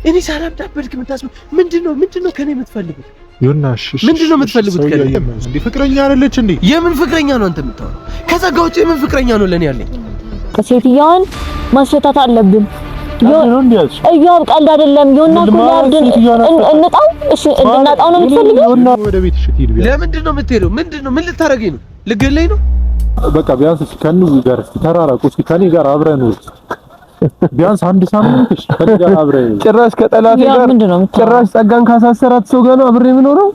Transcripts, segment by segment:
እኔ ሳላብድ አበድክ የምታስብ ምንድነው? ምንድነው ከኔ የምትፈልጉት? ዮናሽ ምንድነው የምትፈልጉት ከኔ? እንዴ ፍቅረኛ አይደለች እንዴ? የምን ፍቅረኛ ነው አንተ የምታወራው? ከጸጋ ውጭ የምን ፍቅረኛ ነው ለኔ ያለኝ? ከሴትዮዋን ማስፈታት አለብን። እዮብ ቀልድ አይደለም። ዮና እኮ ሊያብድን እንጣው። እሺ እንድናጣው ነው የምትፈልገው? ወደ ቤትሽ ትሂድ። ለምንድን ነው የምትሄደው? ምንድን ነው ምን ልታረገኝ ነው? ልገለኝ ነው? በቃ ቢያንስ እስኪ ከእንዊ ጋር እስኪ ተራራቁ። እስኪ ከእኔ ጋር አብረን ውስጥ ቢያንስ አንድ ሳምንት እሺ፣ ከእኔ ጋር አብረን ጭራሽ ከጠላቴ ጋር ጭራሽ ጸጋን ካሳሰራት ሰው ጋር ነው አብሬ የምኖረው።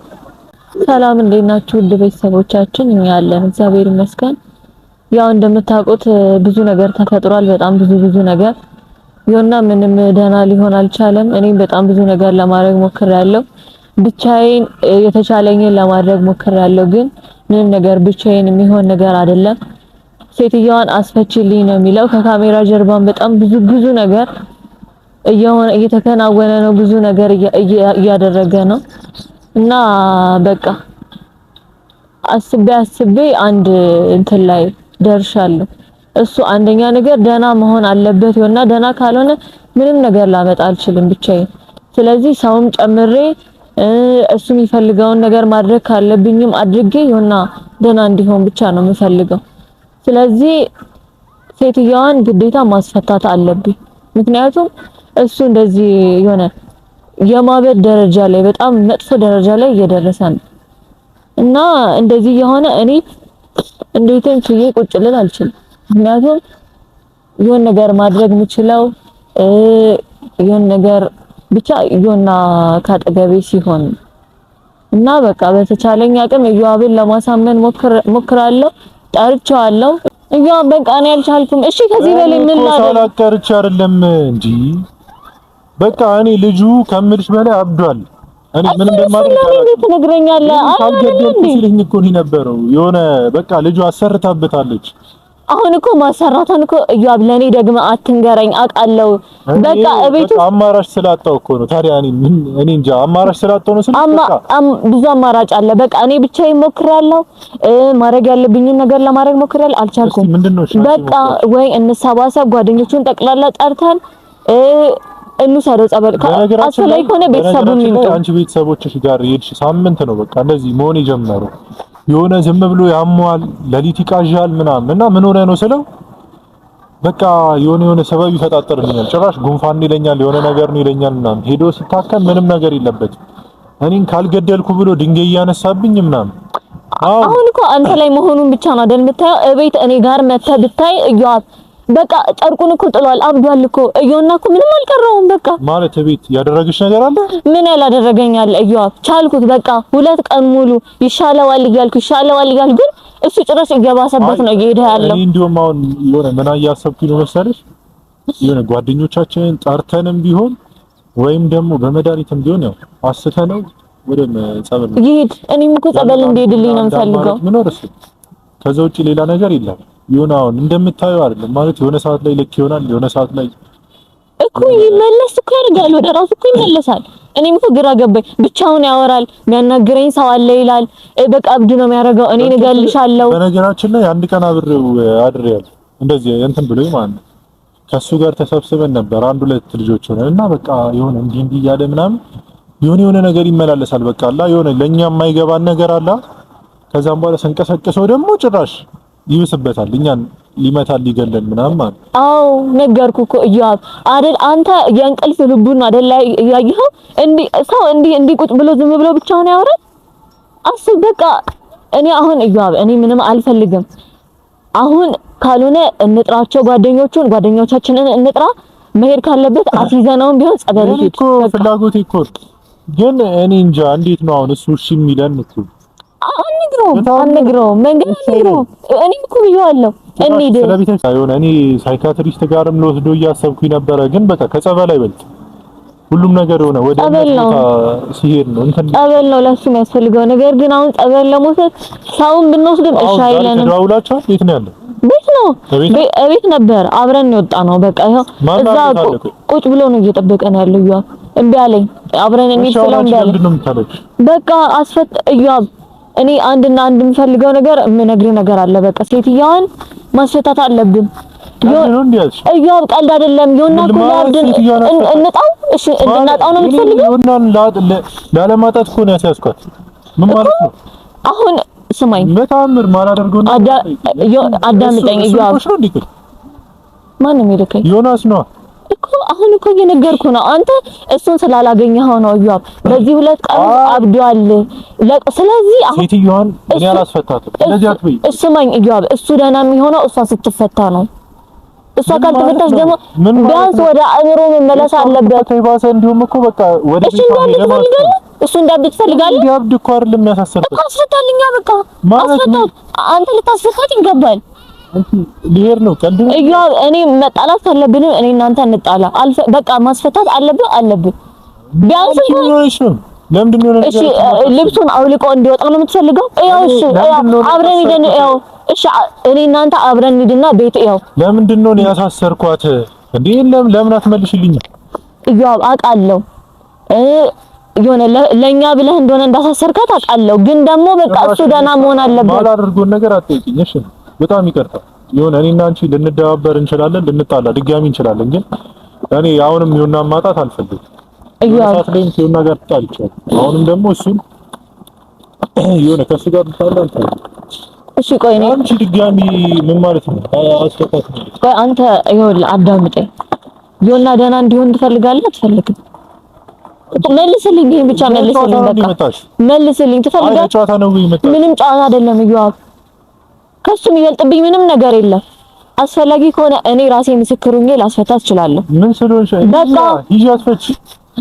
ሰላም እንዴት ናችሁ? ውድ ቤተሰቦቻችን፣ እኛ አለን እግዚአብሔር ይመስገን። ያው እንደምታውቁት ብዙ ነገር ተፈጥሯል። በጣም ብዙ ብዙ ነገር ዮና ምንም ደህና ሊሆን አልቻለም። እኔም በጣም ብዙ ነገር ለማድረግ ሞክሬያለሁ። ብቻዬን የተቻለኝን ለማድረግ ሞክሬያለሁ፣ ግን ምንም ነገር ብቻዬን የሚሆን ነገር አይደለም። ሴትዮዋን አስፈችልኝ ነው የሚለው። ከካሜራ ጀርባን በጣም ብዙ ብዙ ነገር እየሆነ እየተከናወነ ነው። ብዙ ነገር እያደረገ ነው እና በቃ አስቤ አስቤ አንድ እንትን ላይ ደርሻለሁ። እሱ አንደኛ ነገር ደህና መሆን አለበት ይሆንና ደህና ካልሆነ ምንም ነገር ላመጣ አልችልም ብቻዬን። ስለዚህ ሰውም ጨምሬ እሱ የሚፈልገውን ነገር ማድረግ ካለብኝም አድርጌ ይሆንና ደህና እንዲሆን ብቻ ነው የምፈልገው። ስለዚህ ሴትዮዋን ግዴታ ማስፈታት አለብኝ። ምክንያቱም እሱ እንደዚህ የሆነ የማበድ ደረጃ ላይ በጣም መጥፎ ደረጃ ላይ እየደረሰ ነው እና እንደዚህ የሆነ እኔ እንዴትም ችዬ ቁጭ ልል አልችልም። ምክንያቱም የሆነ ነገር ማድረግ የምችለው የሆነ ነገር ብቻ ዮና ካጠገቤ ሲሆን እና በቃ በተቻለኝ አቅም ኢዮአብን ለማሳመን ሞክራለሁ፣ ጠርቼዋለሁ። ኢዮአብ በቃ እኔ አልቻልኩም። እሺ ከዚህ በላይ ምን ላድርግ? ሳላቀርቼ አይደለም እንጂ በቃ እኔ ልጁ ከምልሽ በላይ አብዷል። እኔ ምን እንደማደርግ ለምን ትነግረኛለህ? አልገደልኩ ሲለኝ እኮ ነው የነበረው። የሆነ በቃ ልጁ አሰርታበታለች። አሁን እኮ ማሰራቷን እኮ ኢዮአብ ለኔ ደግመህ አትንገረኝ፣ አውቃለሁ። በቃ እቤቱ አማራጭ ስላጣው እኮ ነው። ታዲያ እኔ ምን እኔ እንጃ አማራጭ ስላጣው ነው ስለ በቃ ብዙ አማራጭ አለ። በቃ እኔ ብቻዬን ሞክሬያለሁ፣ ማድረግ ያለብኝን ነገር ለማድረግ ሞክሬያለሁ፣ አልቻልኩም። በቃ ወይ እንሰባሰብ፣ ጓደኞቹን ጠቅላላ ጠርተን እንውሰደው ጸበል። አስፈላጊ ከሆነ ቤተሰቡን ይምጡ። አንቺ ቤተሰቦችሽ ጋር የሄድሽ ሳምንት ነው በቃ እንደዚህ መሆን የጀመረው። የሆነ ዝም ብሎ ያሟል፣ ለሊት ይቃዣል ምናምን እና ምን ሆነ ነው ስለው በቃ የሆነ የሆነ ሰበብ ይፈጣጠርልኛል። ጭራሽ ጉንፋን ይለኛል፣ የሆነ ነገር ነው ይለኛል ምናምን። ሄዶ ሲታከም ምንም ነገር የለበትም። እኔን ካልገደልኩ ብሎ ድንጋይ እያነሳብኝ ምናምን። አሁን እኮ አንተ ላይ መሆኑን ብቻ ነው አይደል የምታየው? እቤት እኔ ጋር መተህ ብታይ እያዋት በቃ ጨርቁን እኮ ጥሏል፣ አብዷል እኮ እዮና እኮ ምንም አልቀረውም። በቃ ማለት ቤት ያደረገሽ ነገር አለ? ምን ያላደረገኝ አለ? እዮብ ቻልኩት። በቃ 2 ቀን ሙሉ ይሻለዋል እያልኩ ይሻለዋል እያልኩ ግን እሱ ጭራሽ እየባሰበት ነው እየሄደ ያለው። እኔ እንዲሁም አሁን የሆነ ምን እያሰብኩኝ ነው መሰለሽ፣ የሆነ ጓደኞቻችንን ጠርተንም ቢሆን ወይም ደግሞ በመድኃኒትም ቢሆን ያው አስተነው ወደ ጸበል ይሄድ። እኔም እኮ ጸበል እንዲሄድልኝ ነው የምፈልገው። ምን ወርስ ከዛ ውጪ ሌላ ነገር የለም። የሆነ አሁን እንደምታየው አይደለም ማለት የሆነ ሰዓት ላይ ልክ ይሆናል፣ የሆነ ሰዓት ላይ እኮ ይመለስ እኮ ያደርጋል፣ ወደ ራሱ እኮ ይመለሳል። እኔም እኮ ግራ ገባኝ። ብቻውን ያወራል፣ የሚያናግረኝ ሰው አለ ይላል። በቃ እብድ ነው የሚያደርገው። እኔ እገልሻለሁ። በነገራችን ላይ አንድ ቀን አብሬው አድሬያለሁ፣ እንደዚህ እንትን ብሎኝ ማለት ነው። ከሱ ጋር ተሰብስበን ነበር አንድ ሁለት ልጆች ሆነን እና በቃ የሆነ እንዲህ እንዲህ እያለ ምናምን የሆነ የሆነ ነገር ይመላለሳል። በቃ አላ የሆነ ለኛ የማይገባን ነገር አላ። ከዛም በኋላ ስንቀሰቅሰው ደግሞ ጭራሽ ይብስበታል፣ እኛን ሊመታል ሊገለን ምናምን ማለት። አዎ ነገርኩህ እኮ ኢዮአብ አይደል አንተ የእንቅልፍ ልቡን አይደል ያየኸው? እንዲህ ሰው እንዲህ እንዲህ ቁጭ ብሎ ዝም ብሎ ብቻውን ያወራል? አስብ በቃ። እኔ አሁን ኢዮአብ እኔ ምንም አልፈልግም። አሁን ካልሆነ እንጥራቸው ጓደኞቹን፣ ጓደኞቻችንን እንጥራ። መሄድ ካለበት አስይዘነውም ቢሆን ጸበል ይሄድ እኮ ፍላጎቴ እኮ ግን እኔ እንጃ እንዴት ነው አሁን እሱ እሺ የሚለን እኮ አንግረውም አንግረውም መንገድ አንግረውም። እኔም እኮ ብዬዋለሁ እንሂድ። ስለቤተ እኔ psychiatrist ጋርም ልወስዶ እያሰብኩኝ ነበረ፣ ግን በቃ ከጸበል አይበልጥ ሁሉም ነገር የሆነ ወደ ሲሄድ ነው እንትን ጸበል ነው ለሱ የሚያስፈልገው ነገር። ግን አሁን ጸበል ለመውሰድ ሰውን ብንወስድም እሺ አይለንም። ተደዋውላችኋል? የት ነው ያለው? ቤት ነው ቤት ነበር አብረን የወጣ ነው። በቃ ይኸው እዛ ቁጭ ብሎ ነው እየጠበቀን ያለው። ኢዮአብ እምቢ አለኝ። አብረን እንሂድ ስለው እምቢ አለኝ። በቃ አስፈት ኢዮአብ እኔ አንድና አንድ የምፈልገው ነገር የምነግርህ ነገር አለ። በቃ ሴትዮዋን ማስፈታት አለብን። እዮብ ቀልድ አይደለም። ዮና እኮ ሊያብድ እንጣው። እሺ እንድናጣው ነው የምትፈልገው? ዮናን ላለማጣት እኮ ነው ያስያዝኳት። ምን ማለት ነው አሁን? ስማኝ፣ በተአምር ማላደርገው ነው። አዳምጠኝ እዮብ። ማን ነው የሚልከኝ? ዮናስ ነው እኮ አሁን እኮ እየነገርኩ ነው። አንተ እሱን ስላላገኘኸው ነው እዮብ። በዚህ ሁለት ቀን አብዷል። ስለዚህ አሁን ሴትዮዋን እኔ አላስፈታትም። እንደዚህ አትበይ። ስማኝ እዮብ፣ እሱ ደህና የሚሆነው እሷ ስትፈታ ነው። እሷ ካልተፈታች ደግሞ ቢያንስ ወደ አእምሮ መመለስ አለበት። ባሰ። እንዲሁም እኮ በቃ ወደ እሺ፣ ትፈልጋለህ? እሱ እንዳብድ ትፈልጋለህ? እንዲያብድ እኮ አይደለም የሚያሳሰርበት እኮ። አስፈታልኛ፣ በቃ አስፈታት። አንተ ልታስፈታት ይገባል። ሊሄድ ነው። ቀልድ ነው እዮብ። እኔ መጣላት ካለብንም እኔ እናንተ እንጣላ። በቃ ማስፈታት አለብህ አለብህ። ቢያንስ ነው። ለምንድን ነው? እሺ ልብሱን አውልቆ እንዲወጣ ነው የምትፈልገው? ያው እሺ፣ አብረን ሂደን ያው እሺ፣ እኔ እናንተ አብረን ሂድና ቤት ያው ለምንድን ነው ያሳሰርኳት እንዴ? ለምን አትመልሽልኝም? እዮብ አውቃለሁ የሆነ ለኛ ብለህ እንደሆነ እንዳሳሰርካት አውቃለሁ፣ ግን ደግሞ በቃ እሱ ደህና መሆን አለበት። ማላደርገውን ነገር አትጠይቂኝ። እሺ በጣም ይቅርታ። የሆነ እኔና አንቺ ልንደባበር እንችላለን፣ ልንጣላ ድጋሚ እንችላለን፣ ግን እኔ አሁንም ዮናን ማጣት አልፈልግም። ሰዓት ላይም ከዮና ጋር ተጣልቻለሁ። አሁንም ደግሞ እሱን የሆነ ከእሱ ጋር ልጣላ አልፈልግም። እሺ ቆይ እኔ አንቺ ድጋሚ ምን ማለት ነው? አስፈታት ነው። ቆይ አንተ ይኸውልህ አዳምጠኝ። ዮና ደህና እንዲሆን ትፈልጋለህ አትፈልግም? መልስልኝ፣ ይሄን ብቻ መልስልኝ። በቃ መልስልኝ። ትፈልጋለህ? ጨዋታ ነው ወይ መጣሽ? ምንም ጨዋታ አይደለም እዮብ። ከሱ የሚበልጥብኝ ምንም ነገር የለም። አስፈላጊ ከሆነ እኔ ራሴ ምስክር ሆኜ ላስፈታት እችላለሁ። ምን ስለሆንሽ? በቃ ይዤ አስፈቺ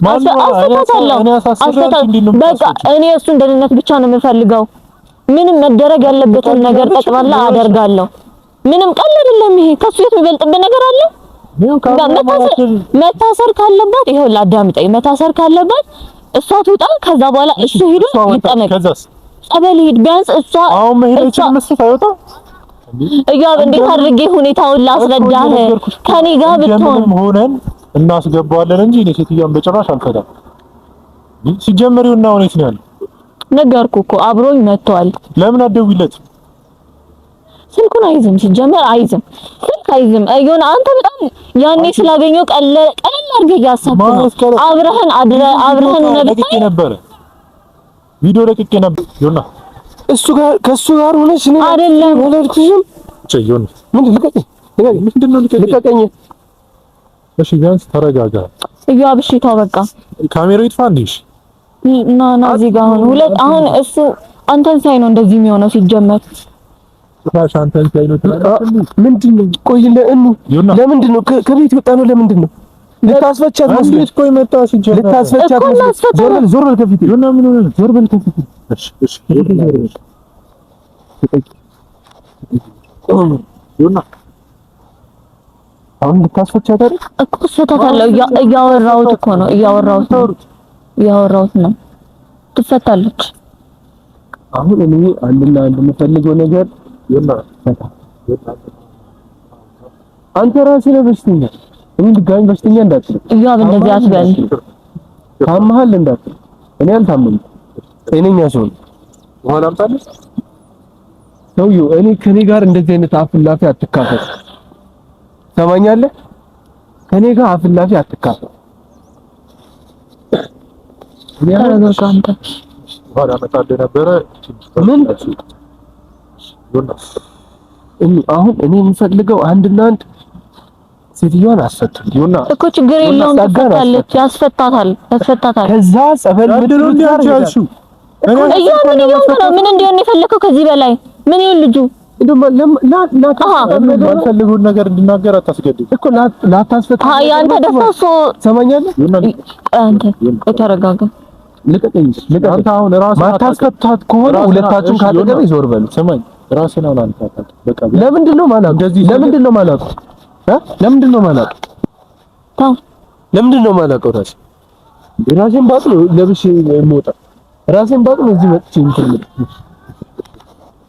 አስፈታታለሁ። በቃ እኔ እሱን ደህንነት ብቻ ነው የምፈልገው። ምንም መደረግ ያለበትን ነገር ጠቅላላ አደርጋለሁ። ምንም ቀልድ አይደለም ይሄ። ከሱ የት የሚበልጥብን ነገር አለ? መታሰር ካለባት ይኸውልህ፣ አዳምጠኝ። መታሰር ካለባት እሷ ትውጣ። ከዛ በኋላ እሱ ሄዶ ይጠመቅ፣ ጸበል ይሄድ። ቢያንስ እሷ አሁን መሄድ አይችልም። እሱ ሳይወጣ እዮብ፣ እንዴት አድርጌ ሁኔታውን ላስረዳህ? ከኔ ጋር ብትሆን ሆነን እናስገባዋለን እንጂ እኔ ሴትዮዋን በጭራሽ አልፈታም። ሲጀመር ይኸውና ሁኔት ነው ያለው። ነገርኩህ እኮ አብሮኝ መጥቷል። ለምን አትደውይለትም? ስልኩን አይዝም፣ ሲጀመር አይዝም፣ ስልክ አይዝም። የሆነ አንተ በጣም ያኔ ስላገኘው ቀለል ቀለል አድርገህ እያሰብክ ነው። አብረህን አድረ አብረህን ነበር ቪዲዮ ለቅቄ ነበር። ዮና እሱ ጋር ከሱ ጋር ሆነሽ ነው አይደለም? አላልኩሽም? እሺ ዮና ምንድን ልቀቀኝ፣ ምንድን ነው ልቀቀኝ። እሺ ቢያንስ ተረጋጋ። እዮብ እሺ ተው በቃ። ካሜራው ይጥፋ እንዴ? እሺ ና ና እዚህ ጋር አሁን ሁለት አሁን እሱ አንተን ሳይ ነው እንደዚህ የሚሆነው ሲጀመር ጭራሽ አንተን ሳይ ነው ትላለህ። ምንድን ነው? ቆይ ለምንድን ነው ከቤት ወጣ ነው? ለምንድን ነው ልታስፈቻት ነው? እንዴት ቆይ መጣ ሲጀመር ልታስፈቻት ነው? ዞር በል ዞር በል ከፊቴ ዮና ምን ሆነ? ዞር በል ከፊቴ። እሺ እሺ ዮና አሁን ልታስፈቻት አይደል እኮ? አስፈታታለሁ። እያወራሁት እኮ ነው እያወራሁት ነው እያወራሁት ነው። ትፈታለች። አሁን እኔ አንድና አንድ የምፈልገው ነገር ዮና አንተ ራስህ ነህ በሽተኛ። እኔ ድጋሚ በሽተኛ እንዳትል እዮብ፣ እንደዚህ አትበል። ታመሃል እንዳትል። እኔ አልታመምኩም፣ ጤነኛ ሰው ነኝ። ውሃ ላምጣልህ? ሰውዬው እኔ ከኔ ጋር እንደዚህ አይነት አፍላፊ አትካፈል። ሰማኛለህ? ከኔ ጋር አፍላፊ አትካፈል። ተረጋጋ አንተ። ውሃ ላመጣልህ ነበረ። ምን ዮና አሁን እኔ የምፈልገው አንድና አንድ ሴትዮዋን አስፈቱልኝ። ዮና እኮ ችግር የለውም ትፈታለች። ያስፈታታል ያስፈታታል። ከዛ ጸበል ምንድን ነው እንዲህ አንቺ ያልሽው? እዮብ ምን እየሆንክ ነው? ምን እንዲሆን የፈለከው ከዚህ በላይ ምን ይሁን ልጁ? የማልፈልገውን ነገር እንድናገር አታስገድድ እኮ ላታስፈታ። ያንተ ደስታ እሱ ሰማኛለህ። አንተ ቆይ ተረጋጋ። ልቀቀኝ፣ ልቀቀኝ። አንተ አሁን ራስህን ማታስፈታት ከሆነ ሁለታችሁም ካጠገቤ ዞር በሉ። ስማኝ፣ ራስህን አሁን አንተ አታውቅም። በቃ ለምንድን ነው የማላውቀው? ለምንድን ነው የማላውቀው? ለምንድን ነው የማላውቀው? ተው። ለምንድን ነው የማላውቀው? ራሴ ራሴን ባቅ ነው ለብሼ የምወጣ። ራሴን ባቅ ነው እዚህ መጥቼ እንትን የምልህ።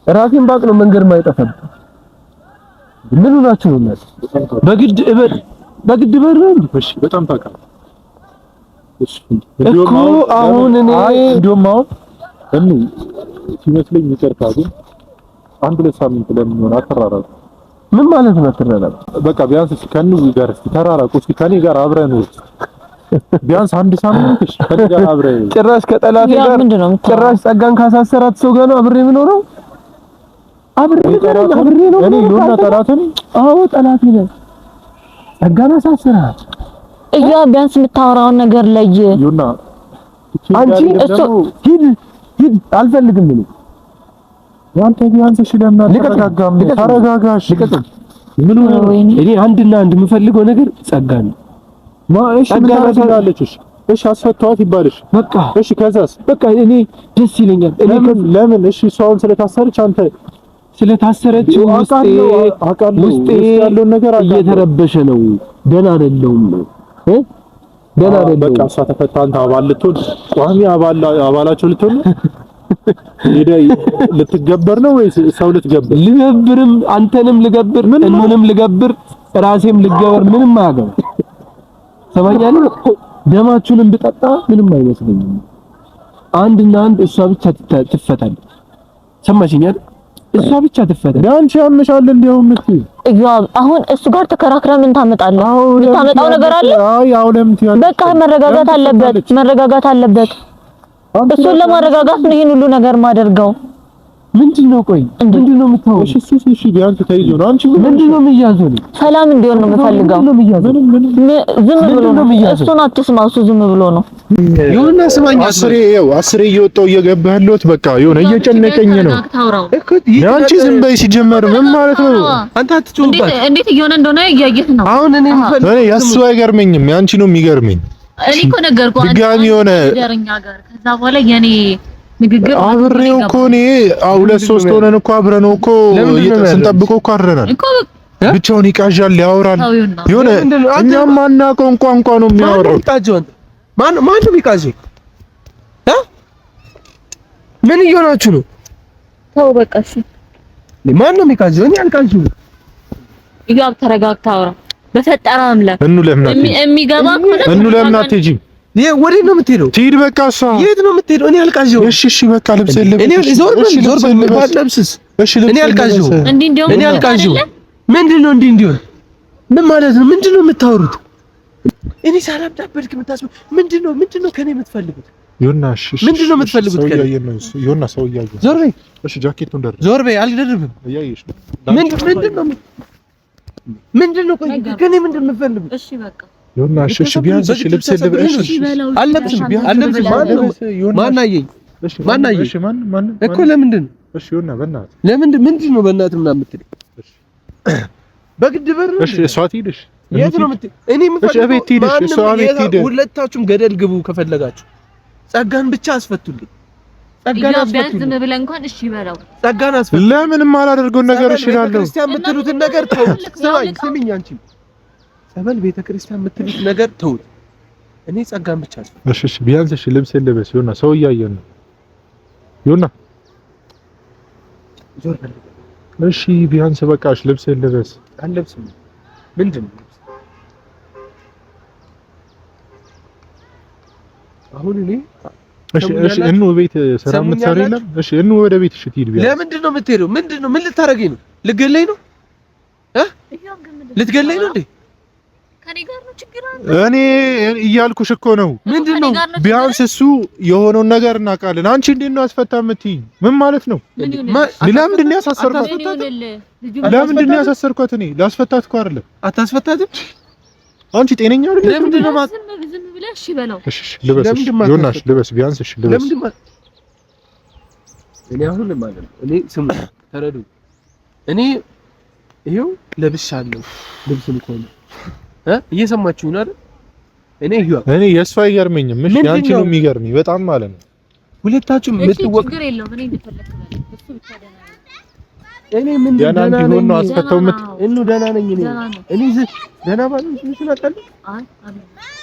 ራሴን ባቅ ነው መንገድ የማይጠፋብኝ። ምን ሆናችሁ ነው እናንተ? በግድ እበድ በግድ እበድ ነው እንዴ? እሺ፣ በጣም ታውቃለህ። እሺ እኮ አሁን እኔ እንዲሁም አሁን እኔ ሲመስለኝ ይቅርታ፣ ግን አንድ ሁለት ሳምንት ለምን ሆነ አትራራቁ። ምን ማለት ነው አትራራቁ? በቃ ቢያንስ እስኪ ከእኑ ጋር እስኪ ተራራቁ። እስኪ ከኔ ጋር አብረን ነው ቢያንስ አንድ ሳምንት እሺ፣ ከኔ ጋር አብረን ጭራሽ ከጠላቴ ጋር ጭራሽ ጸጋን ካሳሰራት ሰው ጋር ነው አብሬ የምኖረው። አብሬ አብሬ ነው እኔ ዮና ጠላቴ ነኝ። አዎ ጠላቴ ነኝ። ጸጋን አሳሰራት እያ ቢያንስ የምታወራውን ነገር ለይ። ዮና አንቺ እሱ ሂድ ሂድ፣ አልፈልግም እኔ አንተ ቢያንስ እሺ፣ ለምን አትረጋጋም? ተረጋጋሽ። ምን ሆነ? እኔ አንድና አንድ የምፈልገው ነገር ጸጋ ነው። ማ እሺ፣ ምን ታደርጋለች? እሺ፣ እሺ፣ አስፈቷት ይባልሽ በቃ እሺ፣ ከዛስ? በቃ እኔ ደስ ይለኛል። እኔ ለምን እሺ፣ እሷ ስለታሰረች አንተ ስለታሰረች ውስጤ ያለውን ነገር እየተረበሸ ነው። ደህና አይደለሁም እ ደህና አይደለሁም። በቃ እሷ ተፈታ፣ አንተ አባል ልትሆን ቋሚ አባል አባላቸው ልትሆን ነው ሄደህ ልትገበር ነው ወይስ ሰው ልትገብር? ልገብርም አንተንም ልገብር እኑንም ልገብር ራሴም ልገበር። ምንም አያገባም። ሰማኛለህ። ደማችሁንም ብጠጣ ምንም አይመስለኝም። አንድና አንድ እሷ ብቻ ትፈታለች። ሰማሽኝ አይደል? እሷ ብቻ ትፈታለች። አንቺ ያምሻል እንደውም እስኪ ኢዮብ አሁን እሱ ጋር ተከራክረህ ምን ታመጣለህ? የምታመጣው ነገር አለ? አይ አሁን ለምን ትያለሽ? በቃ መረጋጋት አለበት፣ መረጋጋት አለበት። እሱን ለማረጋጋት ነው ይሄን ሁሉ ነገር ማደርገው። ምንድነው? ቆይ ምንድነው የምታወራው? እሺ እሱ እሺ ቢያንስ ተይዞ ነው። አንቺ ምንድነው የሚያዘው? ሰላም እንዲሆን ነው የምፈልገው። ዝም ብሎ ነው እሱን አትስማ። እሱ ዝም ብሎ ነው። ይሁንና ስማኝ፣ አስሬ ይኸው አስሬ እየወጣሁ እየገባሁ ያለሁት በቃ የሆነ እየጨነቀኝ ነው። አንቺ ዝም በይ። ሲጀመር ምን ማለት ነው? አንተ አትጮህባት። እንዴት እየሆነ እንደሆነ እያየህ ነው። አሁን እኔ የምፈልገው እኔ የእሱ አይገርመኝም፣ ያንቺ ነው የሚገርመኝ። እኔ እኮ ነገርኩህ ድጋሚ የሆነ ጋር ከዛ በኋላ የኔ ንግግር አብሬው እኮ እኔ ሁለት ሶስት ሆነን እኮ አብረነው እኮ ስንጠብቀው እኮ አድረናል። ብቻውን ይቃዣል፣ ያወራል። የሆነ እኛም ማናውቀውን ቋንቋ ነው የሚያወራው። ማን ነው የሚቃዠው? ምን እየሆናችሁ ነው? ተው በቃ እሺ። ማን ነው የሚቃዠው? እኔ አልቃዠሁም። ኢዮብ ተረጋግተህ አውራ። በፈጠረ አምላክ እኑ ለምን የሚገባ ከሆነ እኑ ለምን አትሄጂም? ወዴት ነው የምትሄደው? ትሂድ በቃ እሷ የት ነው የምትሄደው? እኔ አልቃዠሁም። እሺ እሺ በቃ ልብስ የለም። እኔ ዞር በል ዞር በል ባለብስስ። እሺ ልብስ እኔ አልቃዠሁም። እንዲህ እንዲሆን እኔ አልቃዠሁም። ምንድን ነው እንዲህ እንዲሆን ምን ማለት ነው? ምንድን ነው የምታወሩት? እኔ ሳላብዳበድክ የምታስበው ምንድን ነው? ምንድን ነው ከእኔ የምትፈልጉት? ዮና እሺ ምንድን ነው የምትፈልጉት ከእኔ? ዮና ሰው እያየህ ዞር በይ። እሺ ጃኬቱን ደርብ። ዞር በይ። አልደርብም። እያየሽ ነው። ምንድን ነው ምንድን ነው ከእኔ ምንድን ነው የምትፈልጉት? እሺ በቃ ዮና እሺ እሺ ቢያንስ እሺ ልብስ ልበስ። እሺ አልለብስም። አልለብስም። ማን አየኝ? ማን አየኝ? እሺ ማን ማን እኮ ለምንድን ነው? እሺ ዮና በእናትህ ለምንድን ምንድን ነው በእናትህ ምናምን የምትለኝ? በግድ በር እሺ እሷ ትሂድ። እሺ የት ነው የምትሄድ? እኔ የምፈልገው ቤት ትሂድ። እሺ እሷ ቤት ትሂድ። ሁለታችሁም ገደል ግቡ ከፈለጋችሁ። ጸጋን ብቻ አስፈቱልኝ። ጸጋን አስፈቱልኝ። ዝም ብለህ እንኳን እሺ በለው። ጸጋን አስፈቱልኝ። ለምንም አላደርገውን ነገር እሺ እላለሁ። ቤተክርስቲያን የምትሉትን ነገር ተውት። ስማኝ ስሚኝ፣ አንቺ ጸበል ቤተክርስቲያን የምትሉት ነገር ተውት። እኔ ጸጋን ብቻ አስፈቱልኝ። እሺ እሺ ቢያንስ እሺ ልብስ ልበስ። ዮና ሰው እያየን ነው። ዮና ዞር በል። እሺ ቢያንስ በቃ እሺ ልብስ ልበስ። አልለብስም። ምንድን ነው አሁን እኔ እሺ እሺ እኑ ቤት ስራ የምትሰሪ የለም። እሺ እኑ ወደ ቤት እሺ ትሂድ። ቢያንስ ለምንድን ነው የምትሄደው? ምንድን ነው ምን ልታረገኝ ነው? ልትገለኝ ነው እ ልትገለኝ ነው እንዴ? እኔ እያልኩሽ እኮ ነው። ምንድን ነው ቢያንስ እሱ የሆነውን ነገር እናውቃለን። አንቺ እንዴት ነው አስፈታ የምትይኝ? ምን ማለት ነው? ለምንድን ነው ያሳሰርኳት? ለምንድን ነው ያሳሰርኳት? እኔ ላስፈታት እኮ አይደለም። አታስፈታትም? አንቺ ጤነኛ አይደለሽ። ለምንድን ነው ዝም ብለህ እሺ በለው። እሺ ልበስ፣ እሺ ዮናስ ልበስ፣ ቢያንስ እሺ ልበስ። እኔ አሁን ማለት ነው እኔ ስሙ ተረዱ። እኔ ይኸው ለብሻለሁ፣ ልብስም ከሆነ እየሰማችሁ ነው አይደል? እኔ ይኸው እኔ የእሱ አይገርመኝም። እሺ ያንቺ ነው የሚገርመኝ በጣም ማለት ነው። ሁለታችሁም የምትወቅ ችግር የለውም። እኔ እንደፈለክ በል። እሱ ብቻ ደህና ነው። እኔ ምን ደህና ነኝ ነው አስፈተው ምት እኑ ደህና ነኝ። እኔ እኔ ደህና ባልሆን ትንሽ አውቃለሁ። አይ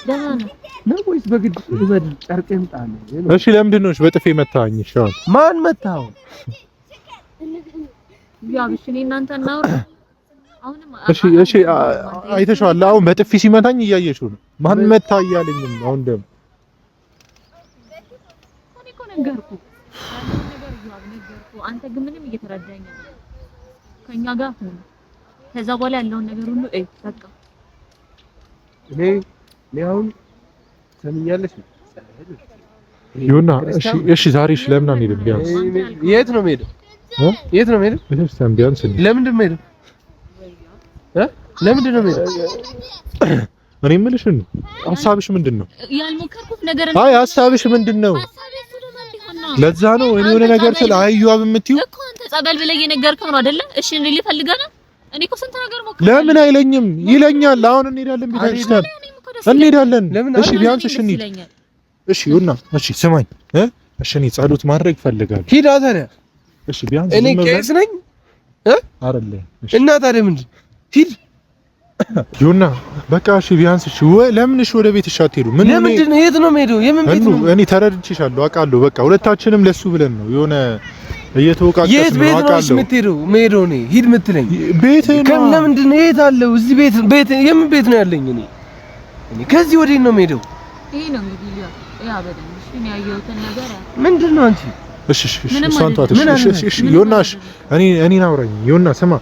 ደህና ነው ነው ወይስ በግድ ልበል? ጨርቄን ጣል። እሺ ለምንድን ነው በጥፌ መታኸኝ? እሺ አሁን ማን መታኸው? ያው እሺ እኔ እናንተ እናውራ። እሺ እሺ አይተሽዋል። አሁን በጥፊ ሲመታኝ እያየሽው ነው። ማን መታ እያለኝም አሁን ደግሞ እኔ እኮ ነገርኩህ ነገር ነገርኩህ። አንተ ግን ምንም እየተረዳኸኝ አይደለም። ከኛ ጋር ሁን። ከዛ በኋላ ያለውን ነገር ሁሉ እይ። በቃ እኔ አሁን ሰምኛለሽ ይሁና። እሺ እሺ፣ ዛሬ እሺ፣ ለምን አንሄድም? ቢያንስ የት ነው የምሄደው? የት ነው የምሄደው? ቤተክርስቲያን ቢያንስ እንሂድ። ለምንድን ነው የምሄደው? ለምንድን ነው የምሄደው? እኔ የምልሽ ነው ሀሳብሽ ምንድን ነው? ያልሞከርኩት ነገር አይ ሀሳብሽ ምንድን ነው? ለዛ ነው እኔ የሆነ ነገር ስለ አህያዋ የምትይው እኮ አንተ ጸበል ብለህ እየነገርከው ነው አይደለ? እሺ እኔ ሊፈልገህ ነው። እኔ እኮ ስንት ነገር ሞክሬ ለምን አይለኝም? ይለኛል። አሁን እንሄዳለን፣ ቤተክርስቲያን እንሄዳለን። እሺ ቢያንስ እሺ እንሂድ። እሺ ይሁና። እሺ ስማኝ እ እሺ እኔ ጸሎት ማድረግ እፈልጋለሁ። ሂድ ታዲያ። እሺ ቢያንስ እኔ ቄስ ነኝ እ አይደለ? እና ታዲያ ምንድን ሂድ ይሁና በቃ እሺ ቢያንስ እሺ ወይ ለምን እሺ ወደ ቤት እሺ አትሄዱ? ምን ለምንድን ነው የት ነው የምሄደው? የምን ቤት ነው? እኔ ተረድቼሻለሁ፣ አውቃለሁ። በቃ ሁለታችንም ለሱ ብለን ነው የሆነ እየተወቃቀስን ነው። የት ቤት ነው የምትሄደው? የምሄደው እኔ ሂድ የምትለኝ ቤት ነው። ለምንድን ነው የት አለው? እዚህ ቤት ቤት የምን ቤት ነው ያለኝ? እኔ እኔ ከዚህ ወዴት ነው የምሄደው? ይሄ ነው እንግዲህ ያ በደንብ እሺ እኔ ያየሁትን ነገር ምንድን ነው አንቺ? እሺ እሺ እሺ እሷን ተዋት። እሺ እሺ እሺ ዮናስ እኔ እኔን አውራኝ ዮና ስማ።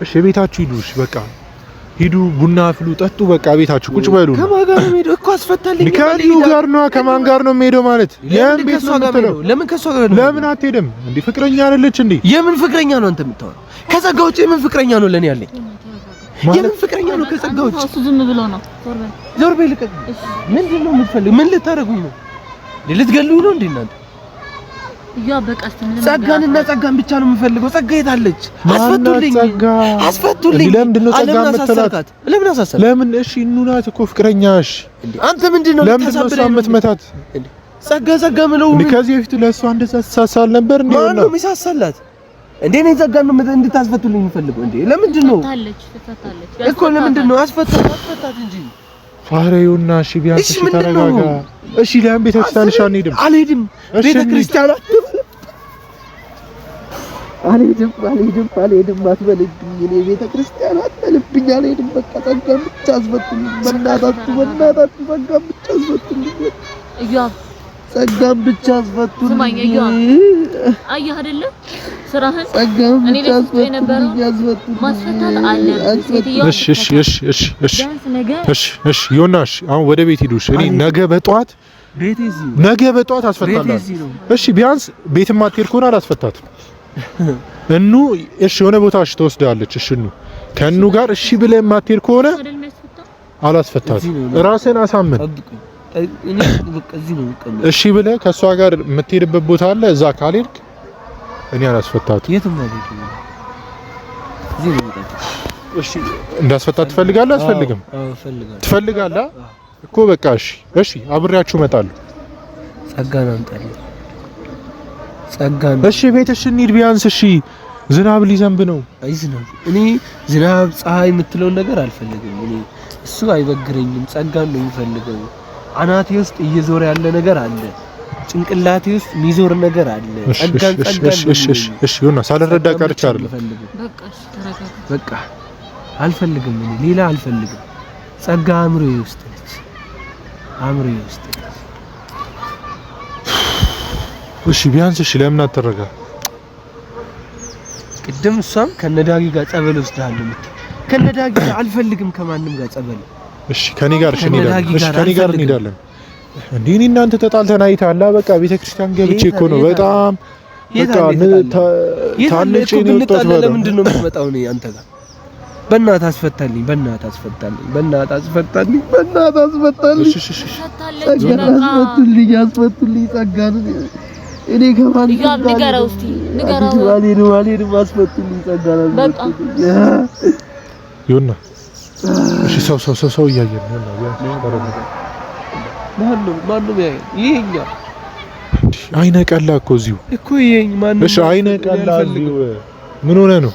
እሺ ቤታችሁ ሂዱ። እሺ በቃ ሂዱ፣ ቡና አፍሉ፣ ጠጡ። በቃ ቤታችሁ ቁጭ በሉ። ከማን ጋር ነው የምሄደው እኮ አስፈታልኝ። ከልዩ ጋር ነው። ከማን ጋር ነው የምሄደው ማለት? ለምን ከሷ ጋር ነው? ለምን ከሷ ጋር ነው? ለምን አትሄድም እንዴ? ፍቅረኛ አይደለች እንዴ? የምን ፍቅረኛ ነው አንተ የምታወራው? ከጸጋ ውጭ የምን ፍቅረኛ ነው ለኔ ያለኝ? የምን ፍቅረኛ ነው ከጸጋ ውጭ? እሱ ዝም ብሎ ነው። ዞር በይ፣ ልቀቅ። ምንድን ነው የምትፈልግ? ምን ልታደርጉኝ ነው? ልትገሉኝ ነው እንዴ እናንተ? ጸጋንና ጸጋን ብቻ ነው የምፈልገው። ጸጋ የት አለች? አስፈቱልኝ፣ አስፈቱልኝ። ለምንድን ነው ጸጋ የምትላት? ለምን አሳሰራት? ለምን? እሺ እኑ ናት እኮ ፍቅረኛሽ። አንተ ምንድን ነው ለምንድን ነው እሷ የምትመታት? ጸጋ ጸጋ ምለው ከዚህ በፊት ለእሷ እንደዛ ትሳሳል ነበር እንዴ? ማን ነው የሚሳሳላት እንዴ? እኔ ጸጋን ነው እንድታስፈቱልኝ የምፈልገው። እንዴ ለምንድን ነው እኮ ለምንድን ነው? አስፈታት፣ አስፈታት እንጂ ፋሬውና እሺ ቢያንስ እሺ ተረጋጋ። እሺ ለምን ቤተክርስቲያን እሺ አንሄድም? አልሄድም። ቤተክርስቲያን አልሄድም፣ አልሄድም፣ አልሄድም አትበልብኝ። እኔ ቤተክርስቲያን አትበልብኝ፣ አልሄድም። በቃ ጸጋን ብቻ አስፈቱልኝ። በእናታችሁ፣ በእናታችሁ ጸጋን ብቻ አስፈቱልኝ። ጸጋን ብቻ አስፈቱልኝ። ስማኝ እዮብ፣ አየህ አይደለ ስራህን ጸጋን ብቻ አስፈቱልኝ፣ አስፈቱልኝ። ማስፈታት አለብህ። ሴትዮዋ እሺ፣ እሺ፣ እሺ፣ እሺ፣ እሺ፣ እሺ፣ እሺ ዮናስ አሁን ወደ ቤት ሂዱ። እሺ እኔ ነገ በጠዋት ነገ በጠዋት አስፈታለሁ። እሺ ቢያንስ ቤትም አትሄድ ከሆነ አላስፈታትም። እኑ እሺ የሆነ ቦታ እሺ ትወስዳለች። እሺ እኑ ከእኑ ጋር እሺ ብለህ የማትሄድ ከሆነ አላስፈታትም። ራስህን አሳምን። እሺ ብለህ ከእሷ ጋር የምትሄድበት ቦታ አለ። እዛ ካልሄድክ እኔ አላስፈታትም። እሺ እንዳስፈታት ትፈልጋለህ? አትፈልግም? ትፈልጋለህ እኮ በቃ እሺ፣ እሺ አብሬያችሁ እመጣለሁ። ጸጋን አምጣልኝ። ጸጋን እሺ፣ ቤትሽ እንሂድ ቢያንስ። እሺ ዝናብ ሊዘንብ ነው። አይ ዝናብ፣ እኔ ዝናብ ፀሐይ የምትለውን ነገር አልፈልግም። እኔ እሱ አይበግረኝም። ጸጋን ነው የምፈልገው። አናቴ ውስጥ እየዞረ ያለ ነገር አለ። ጭንቅላቴ ውስጥ የሚዞር ነገር አለ። ጸጋን ጸጋን። እሺ፣ እሺ፣ እሺ ዮናስ ሳልረዳ ቀርቼ አይደለም። በቃ እሺ፣ ተረጋጋ። በቃ አልፈልግም። እኔ ሌላ አልፈልግም። ጸጋ አእምሮዬ ውስጥ ነች። አእምሮዬ ውስጥ ነች። እሺ ቢያንስ እሺ፣ ለምን አትረጋ? ቅድም እሷም ከነዳጊ ጋር ጸበል ወስድሃለሁ የምትል ከነዳጊ ጋር አልፈልግም፣ ከማንም ጋር ጸበል። እሺ ከኔ ጋር እሺ እንሄዳለን። እሺ ከኔ ጋር እንሄዳለን። እንዴ እኔ እናንተ ተጣልተን አይተሃል። በቃ ቤተክርስቲያን ገብቼ እኮ ነው በጣም በቃ ታንጬ ነው የወጣሁት። ለምንድን ነው የምትመጣው? እኔ አንተ ጋር በእናትህ አስፈታልኝ፣ በእናትህ አስፈታልኝ፣ በእናትህ አስፈታልኝ፣ በእናትህ አስፈታልኝ፣ አስፈቱልኝ፣ አስፈቱልኝ ጸጋን እኔ ከማን ጋር ንገረው እስቲ ንገረው። አልሄድም፣ አልሄድም፣ አስፈቱልኝ ጸጋን አስፈቱልኝ። ይሁን እሺ። ሰው ሰው ሰው ሰው እያየን ነው። ማነው ማነው ያየን? ይኸኛ አይነ ቀላ እኮ እዚሁ እኮ ይኸኝ ማነው? እሺ አይነ ቀላ እዚሁ ምን ሆነ ነው?